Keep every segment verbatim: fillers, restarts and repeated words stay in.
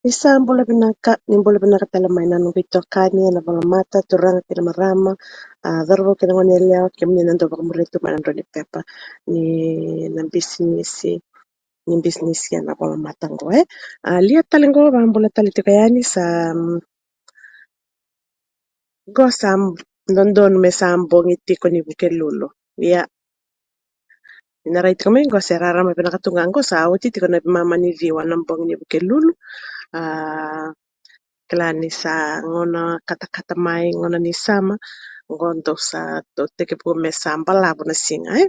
Ni sa bula vinaka, ni bula vinaka tale mai na noqu itokani ena volamata, turaga kei na marama, a, cauravou kei na goneyalewa, kemuni na dau vakamuria tu mai na drau ni pepa ni na bisinisi, ni bisinisi ena volamata qo, e. A, lia tale qo, vakabula tale tiko yani sa, mm, qo sa dodonu me sa bogi tiko ni Vukelulu. Ia, ni na rai tiko mai qo se rarama vinaka tu ga qo, sa oti tiko na veimama ni ciwa na bogi ni Vukelulu. A, kila ni sa gauna katakata mai, gauna ni summer, qo dou sa dou tekivu me sa balavu na siga, e?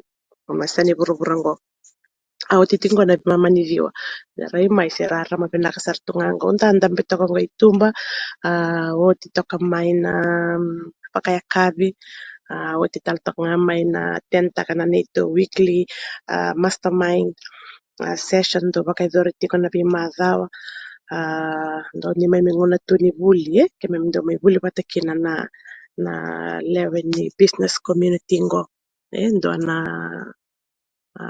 Qo mai sa ni vuravura qo. A, oti tiko qo na veimama ni ciwa. Rai mai se rarama vinaka sara tu ga qo, da dabe toka qo i tuba. A, oti toka mai na, mm, vakayakavi. A, oti tale toka ga mai na ten taka na neitou weekly, a, mastermind, a, session dou vakayacori tiko na veimacawa. A, dou ni mai me gauna tu ni vuli, e, keimami dau mai vuli vata kina na, na lewe ni business community qo. E dua na, a,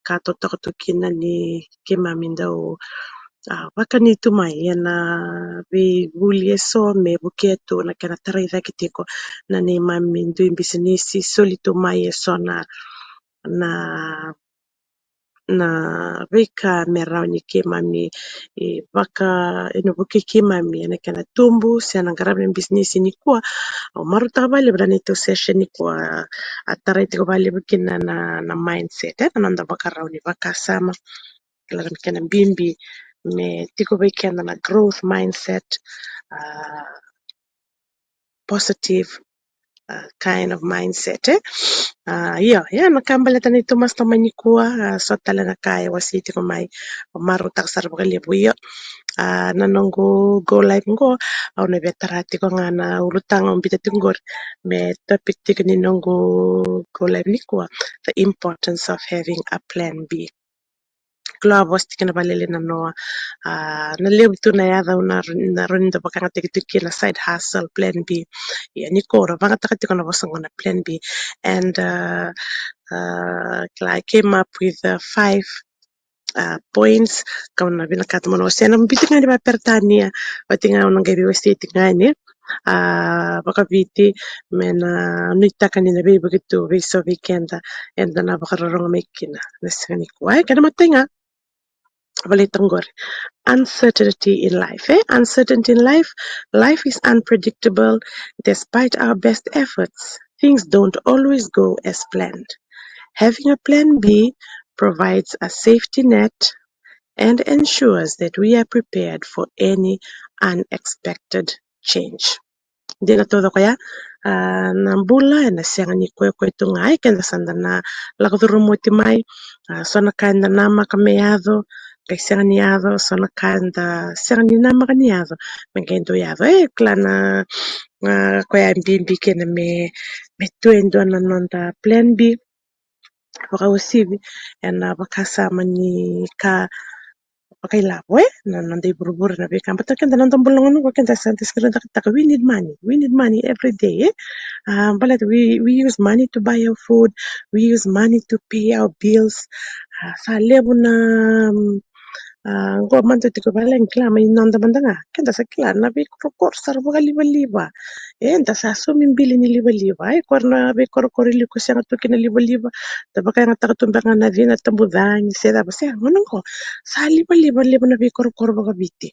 ka totoka tu kina ni keimami dau, a, vakani tu mai ena veivuli eso me vukea tu na kena tarai cake tiko na neimami dui bisinisi, soli tu mai eso na, na, na veika me rawa ni keimami, e, vaka, e, na vukei keimami ena kena tubu se na qaravi na bisinisi nikua. Au marautaka vakalevu na neitou session nikua, a, tarai tiko vakalevu kina na, na mindset, e, na noda vakarau ni vakasama. Kila na kena bibi me tiko vei keda na growth mindset, a, positive, a, kind of mindset, e. A, io, ia na ka baleta na neitou mastermind nikua, a, so tale na ka e wasei tiko mai, au marautaka sara vakalevu. Io, a, na noqu go live qo, au na via tara tiko ga na ulutaga au biuta tiko qori me topic tiko ni noqu go live nikua, the importance of having a plan B. Kila au vosa tiko na valele na noa, a, na levu tu na yaca au na, na rawa ni dau vakayagataki tu kina side hustle, plan B. Ia nikua au na vakayagataka tiko na vosa qo na plan B. And, a, a, kila, I came up with, a, five, a, points kau na vinakata mo na wasea. Na biuta ga ni vakaperitania, vati ga au na qai veiwasei tiko ga yani, a, vakaviti, me na nuitaka ni na veivuke tu vei so vei keda eda na vakarorogo mai kina na siga nikua. E, kena matai ga, volai toka qori. Uncertainty in life, e? Uncertainty in life. Life is unpredictable. Despite our best efforts, things don't always go as planned. Having a plan B provides a safety net and ensures that we are prepared for any unexpected change. Dina taucoko ya, a, na bula ena sega ni koya koya tu ga, e, keda sa da na lako curuma oti mai, a, so na ka eda namaka me yaco, qai sega ni yaco, so na ka eda sega ni namaka ni yaco, me qai dau yaco. E, kila na, a, koya e bibi kina me, me tu e dua na noda plan B. Vakauasivi ena vakasama ni ka vakailavo, e, na noda ivurevure na veika. Baleta keda na noda bula gona qo keda sa da sega ni cakacaka, we need money, we need money every day, e. A, baleta we, we use money to buy our food, we use money to pay our bills. A, sa levu na, mm, a, qo mada tiko vale, kila, mai noda mada ga, keda sa kila na veikorokoro sara vakalivaliva. Eda sa saumi bili ni livaliva, e, koya na veikorokoro e liu ko sega tu kina livaliva. Da vakayagataka tu beka ga na cina, tabucagi se cava, se gona qo sa livaliva levu na veikorokoro vakaviti.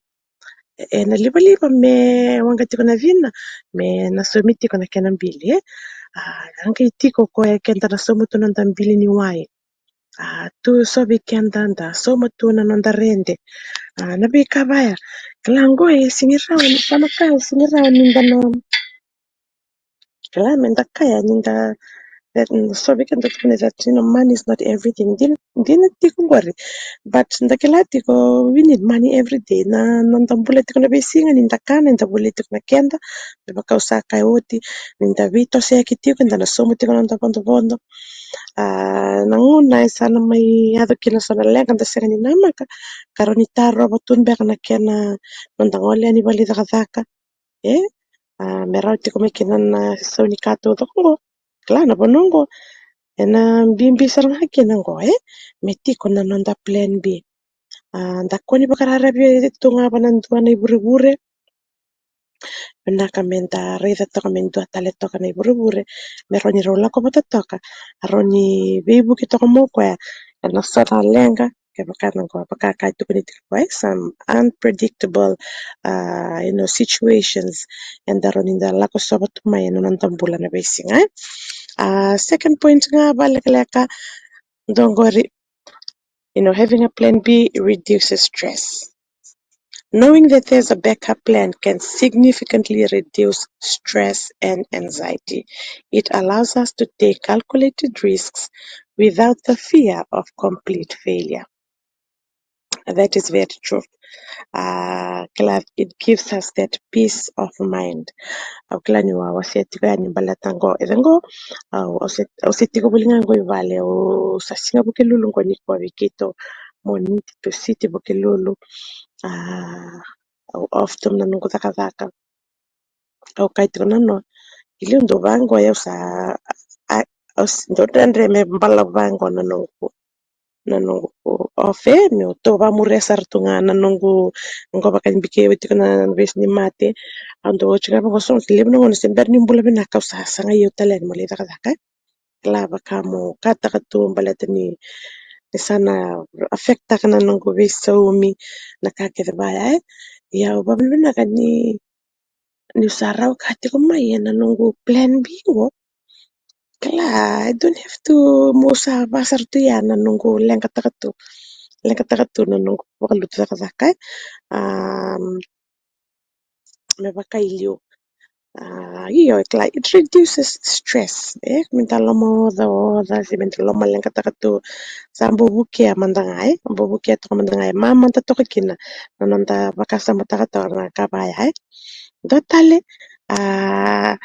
E, ena livaliva me waqa tiko na cina, me na saumi tiko na kena bili, e. A, a qai tiko koya keda na sauma tu na noda bili ni wai. A, tu so vei keda da sauma tu na noda rede. A, na veika vaya, kila qo e sega ni rawa ni, sa na ka e sega ni rawa ni da na, kila, me da kaya ni da, that, so vei keda tukuna that, you know, money is not everything. Dina, dina tiko qori. But da kila tiko we need money every day. Na, na noda bula tiko na veisiga, ni da kana, ni da volia tiko na keda. Me vaka au sa kaya oti, ni da veitosoyaki tiko, da na sauma tiko na noda vodovodo. A, na gauna e sa na mai yaco kina so na leqa da sega ni namaka, ka rawa ni tarova tu beka na kena, noda gole yani vale ni cakacaka, e. A, me rawa tiko mai kina na sau ni ka taucoko qo. Kila na vanua qo ena bibi sara ga kina qo, e, me tiko na noda plan B. A, da kua ni vakararavi tu ga vua na dua na ivurevure. Vinaka me da raica toka me dua tale toka na ivurevure me rawa ni rau lako vata toka, a rawa ni veivuke toka mai o koya ena so na leqa, kevaka na qo, vaka ka tukuni tiko o koya, some unpredictable, uh, you know, situations, eda rawa ni da lako sova tu mai ena noda bula na veisiga. A, second point ga vakalekaleka, dua qori, you know, having a plan B reduces stress. Knowing that there's a backup plan can significantly reduce stress and anxiety. It allows us to take calculated risks without the fear of complete failure. That is very true. Uh, kila, it gives us that peace of mind. Au kila niu a wasea tiko yani baleta qo, e qo, au se, au se tiko voli ga qo i vale, au sa siga Vukelulu qo nikua vei keitou, Moniti to City Vukelulu. A, au off tu na noqu cakacaka. Au kaya tiko na noa, i liu dou vaqo, au sa, a, au s-, dou dredre me balavu vaqo na noqu, na noqu off, e, meu tou vamuria sara tu ga na noqu, noqu vakabibi ke au tiko na vesu ni mate. Au dau oti ga vaqo, so levu na gauna se bera niu bula vinaka au sa sagai au tale yani mo lai cakacaka, e. Kila, vaka mo kataka tu baleta ni, ni sa na affect-taka na noqu veisaumi na ka kece vaya, e. Ia au vakavinavinaka ni, niu sa rawa ka tiko mai ena noqu plan B qo. Kila, I don't have to, mo sa vasara tu ya na noqu leqataka tu, leqataka tu na noqu vakalutu cakacaka, e. Um, me vaka i liu. A, io, e kila, it reduces stress, e, me da lomaocaoca, se me da lomaleqataka tu. Sa bau vukea mada ga, e, bau vukea toka mada ga, e, mamada toka kina na noda vakasamataka toka na ka vaya, e. Dua tale, a,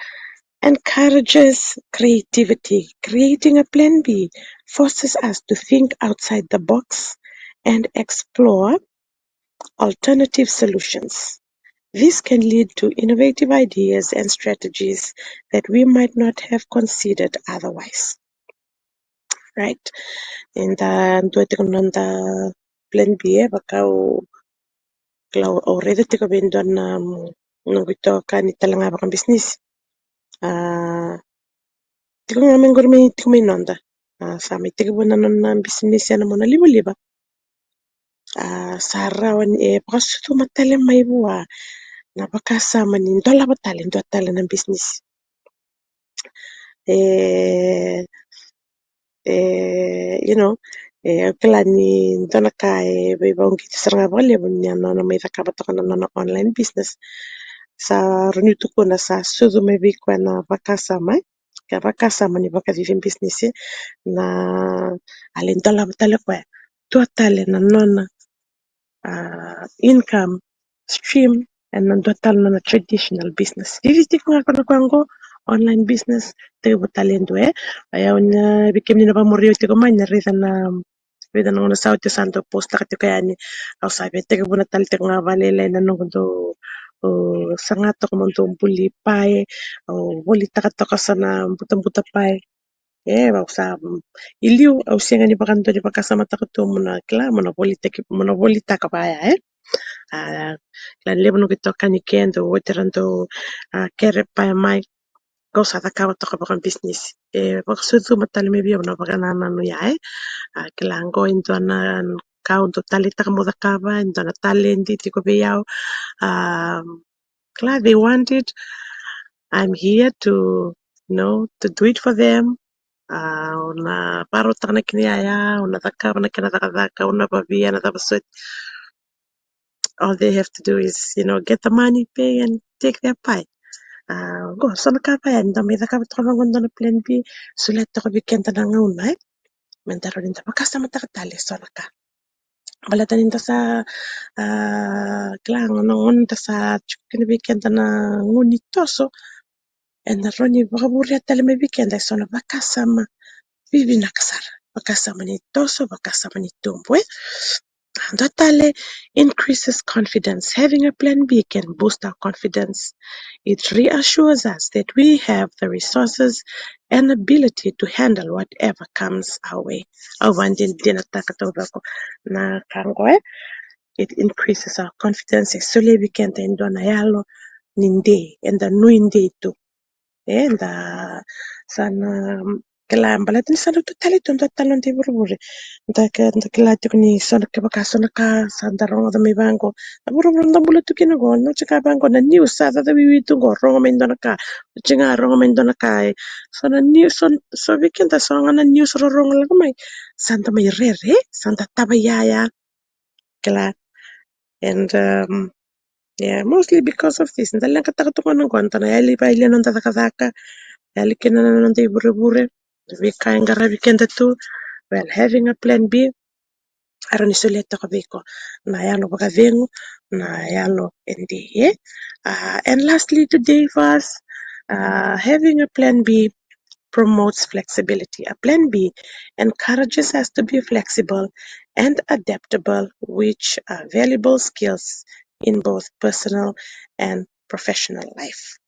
encourages creativity. Creating a plan B forces us to think outside the box and explore alternative solutions. This can lead to innovative ideas and strategies that we might not have considered otherwise. Right? Eda dua tiko na noda plan B, e, vaka au, kila, au raica tiko vei dua na, mm, noqu itokani tale ga vakabisinisi. A, tiko ga mai qori, mai tiko mai noda. A, sa mai tekivu na nona bisinisi ena mona livaliva. A, sa rawa ni, e, vakasucuma tale mai vua na vakasama ni dolava tale dua tale na bisinisi. E, e, you know, e, au kila ni dua na ka e veivauqeti sara ga vakalevu ni a nona mai cakava toka na nona online business. Sa rawa niu tukuna sa sucu mai vei koya na vakasama, e, ka vakasama ni vakacici bisinisi, e, na a lai dolava tale koya dua tale na nona, a, income stream ena dua tale na nona traditional business. Cici tiko ga koya na koya qo, online business, tekivu tale e dua, e. Ia, o na, vei kemuni na vakamuri au tiko mai, na raica na, raica na gauna sa oti au sa dau post-taka tiko yani. Au sa via tekivuna tale tiko ga vakalailai na noqu dau, o, saga toka mo dau buli pae, o, volitaka toka so na butabuta pae. E, au sa, mm, i liu au sega ni vakadua ni vakasamataka tu mo na kila, mo na volitaki, mo na volitaka vaya, e. A, kila ni levu noqu itokani ke dau oti ra dau, a, kere pae mai. Kau sa cakava toka vakabisinisi. E vakasucuma tale mai vei au na vakanananu ya, e. A, kila, qo e dua na ka au dau taleitaka mo cakava, e dua na taledi tiko vei au. A, kila, they want it. I'm here to, you know, to do it for them. A, au na vakarautaka na kena iyaya, au na cakava na kena cakacaka, au na vavia na cava soti. All they have to do is, you know, get the money, pay and take their pie. A, qo so na ka vaya ni da mai cakava toka vaqo dua na plan B, solia toka vei keda na gauna, e, me da rawa ni da vakasamataka tale so na ka. Baleta ni da sa, a, kila, gauna, gauna da sa tiko kina vei keda na gauna ni toso, ena rawa ni vakavurea tale mai vei keda eso na vakasama vivinaka sara, vakasama ni toso, vakasama ni tubu, e. Dua tale, increases confidence. Having a plan B can boost our confidence. It reassures us that we have the resources and ability to handle whatever comes our way. Au vakadinadinataka taucoko na ka qo, e. It increases our confidence. E solia vei keda e dua na yalo ni dei, eda nuidei tu. Eda sa na kila baleta ni sa na tu tale tu, dua tale na noda ivurevure. Da kila tiko ni so na, kevaka so na ka sa da rogoca mai vaqo, na vuravura da bula tu kina qo, na tiko vaqo na news sa cacawiwi tu qo, rogo mai dua na ka, tiko ga rogo mai dua na ka. E so na news, so vei keda so ga na news rorogo lako mai, sa da mai rere, sa da tava yaya. Kila. And um, yeah, mostly because of this, da leqataka tu qo na qo, da na yali vakayalia noda cakacaka, yali kina na noda ivurevure, veika e qaravi keda tu. Well, having a plan B, a rawa ni solia toka vei iko na yalo vakacegu, na yalo e dei, e? Uh, and lastly today for us, uh, having a plan B promotes flexibility. A plan B encourages us to be flexible and adaptable, which are valuable skills in both personal and professional life.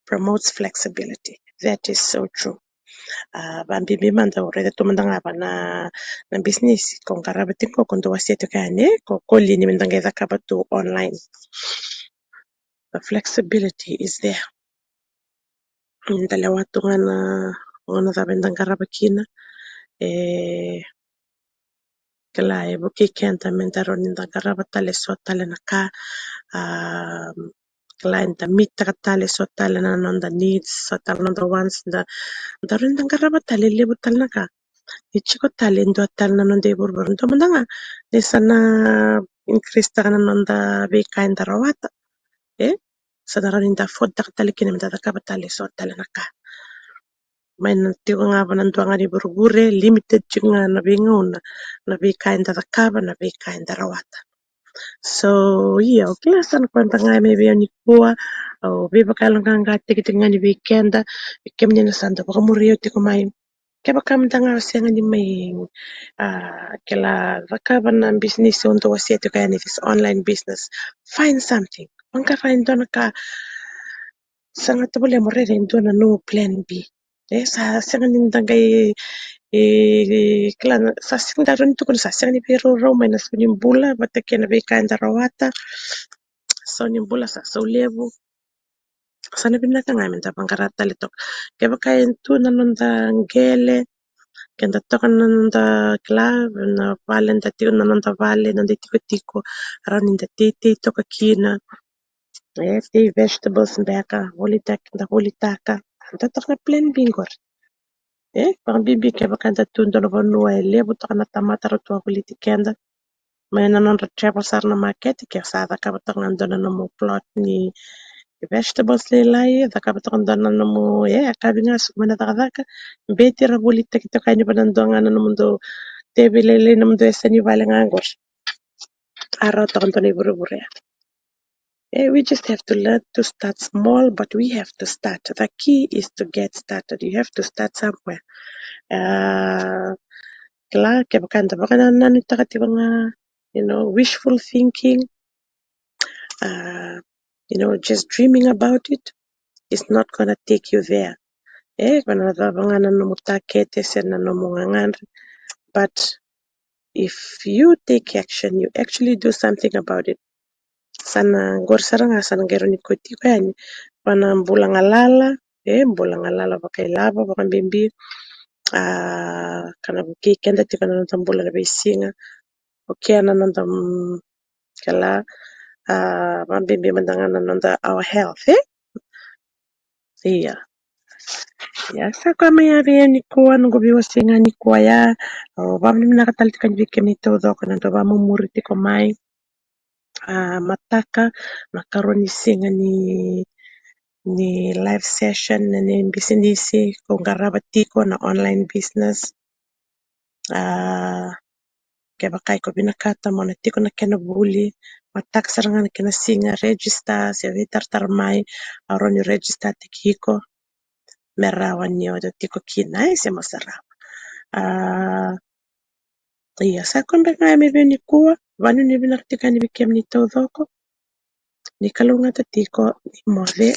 Promotes flexibility. That is so true. Uh, vabibi mada o raica tu mada ga va na, na business ko qarava tiko, ko dou wasea tiko yani, ko, ko lini mada ga e cakava tu online. The flexibility is there. Da lewa tu ga na gauna cava eda qarava kina. E kila, e vukei keda me da rawa ni da qarava tale so tale na ka. A, kila, eda meet taka tale so tale na noda needs, so tale na noda wants, da, da rawa ni da qarava tale levu tale na ka. Ni tiko tale e dua tale na noda ivurevure, dua mada ga ni sa na increase taka na noda veika eda rawata. E sa na rawa ni da afford taka tale kina me da cakava tale so tale na ka. Mai na tiko ga va na dua ga ni vurevure, limited tiko ga na veigauna, na veika eda cakava, na veika eda rawata. So ia, o kila sa na koya beka ga mai vei au nikua. Au veivakayaloqaqataki tiko ga ni vei keda, vei kemuni na sa da vakamuri au tiko mai. Kevaka mada ga o sega ni mai, a, kila, cakava na business o dou wasea tiko yani, this online business, find something. Vaqara e dua na ka, saga tovolea mo raica e dua na nomu plan B. E sa sega ni da qai, e, kila, sa sega, da rawa ni tukuna sa sega ni veiraurau mai na sau ni bula vata kei na veika eda rawata. Sau ni bula sa sau levu. Sa na vinaka ga me da vaqara tale toka. Kevaka e tu na noda qele, keda toka na noda, kila, na vale da tiko, na noda vale, noda itikotiko, rawa ni da teitei toka kina. E tei vegetables beka, volitaki, da volitaka. Da toka na plan B qori. E vakabibi kevaka da tu dua na vanua e levu toka na tamata ratou a voliti keda. Mai na nodra travel sara na makete, ke sa cakava toka ga dua na nomu plot ni vegetables lailai, cakava toka dua na nomu, e, a kavi ga suku mai na cakacaka, beti ra volitaki toka yani va na dua ga na nomudou tevi lailai, nomudou yasa ni vale ga qori. A rawa toka dua na ivurevure. E, we just have to learn to start small, but we have to start. The key is to get started. You have to start somewhere. A, kila, kevaka da vakanananutaka tiko ga, you know, wishful thinking, a, you know, just dreaming about it is not gonna take you there. E, ko na cava ga na nomu takete se na nomu gagadre. But if you take action, you actually do something about it. Sa na qori sara ga, sa na qai rawa ni kauti iko yani va na bula galala, e, bula galala vakailavo, vakabibi. A, ka na vukei keda tiko na noda bula na veisiga. Vukea na noda, mm, kila, a, vakabibi mada ga na noda, our health, e? Ia. Ia, sa koya mai ya vei au nikua, noqu veiwasei ga nikua ya. Au vakavinavinaka tale tiko yani vei kemuni taucoko na dau vakamumuri tiko mai. A, mataka, na ikarua ni siga ni, ni live session, na, ni bisinisi ko qarava tiko, na online business. A, kevaka iko vinakata mo na tiko na kena vuli, mataka sara ga na kena siga, register se veitaratara mai, a, rawa ni register taki iko me rawa ni o tiko kina, e, se mo sarava. A, Ia, sa koya beka ga me vei nikua, vanuinui vinaka tiko yani vei kemuni taucoko. Ni kalougata tiko, ni moce.